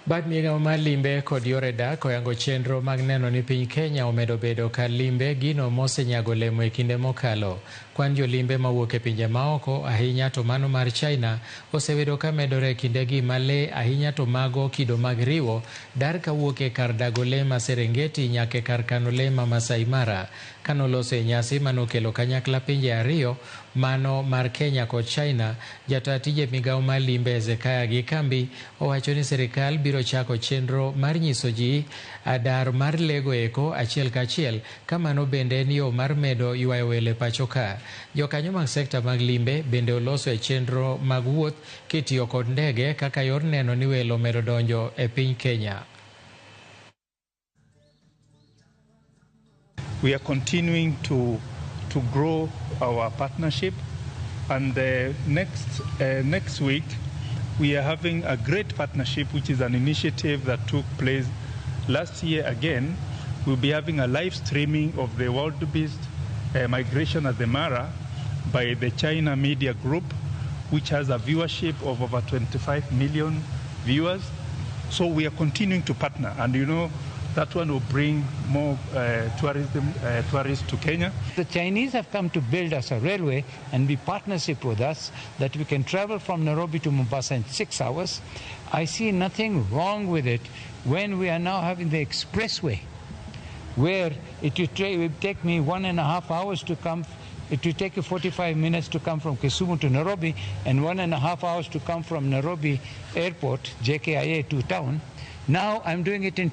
Bad migao mar limbe kod yore dak oyango chenro mag neno ni piny Kenya omedo bedo kar limbe gino mosenyago olemo e kinde mokalo. Kwan jolimbe mawuok e pinje maoko ahinya to mano mar China osebedo ka medore e kindegi ma lee ahinya to mago kido mag riwo dar kawuok e kar dago lee ma Serengeti nyaka e kar kano lee ma Masai Mara. Kanoloso e nyasi manokelo kanyakla pinje ariyo mano mar Kenya kod China, jataa tije migao mar limbe Hezekiah Gikambi owacho ni sirikal biro chako chenro mar nyiso ji dar mar lego eko achiel kachiel ka mano bende en yo mar medo ywayo welo e pacho ka. Jokanyo mag sekta mag limbe bende oloso e chenro mag wuoth kitiyo kod ndege kaka yor neno ni welo omedo donjo e piny Kenya. We are continuing to grow our partnership, and next week we are having a great partnership, which is an initiative that took place last year again. We'll be having a live streaming of the wildebeest migration at the Mara by the China Media Group, which has a viewership of over 25 million viewers. So we are continuing to partner, and that one will bring more tourists to Kenya. The Chinese have come to build us a railway and be partnership with us that we can travel from Nairobi to Mombasa in 6 hours. I see nothing wrong with it when we are now having the expressway, where it would take me 1.5 hours to come. It will take you 45 minutes to come from Kisumu to Nairobi and 1.5 hours to come from Nairobi Airport, JKIA, to town. Now I'm doing it in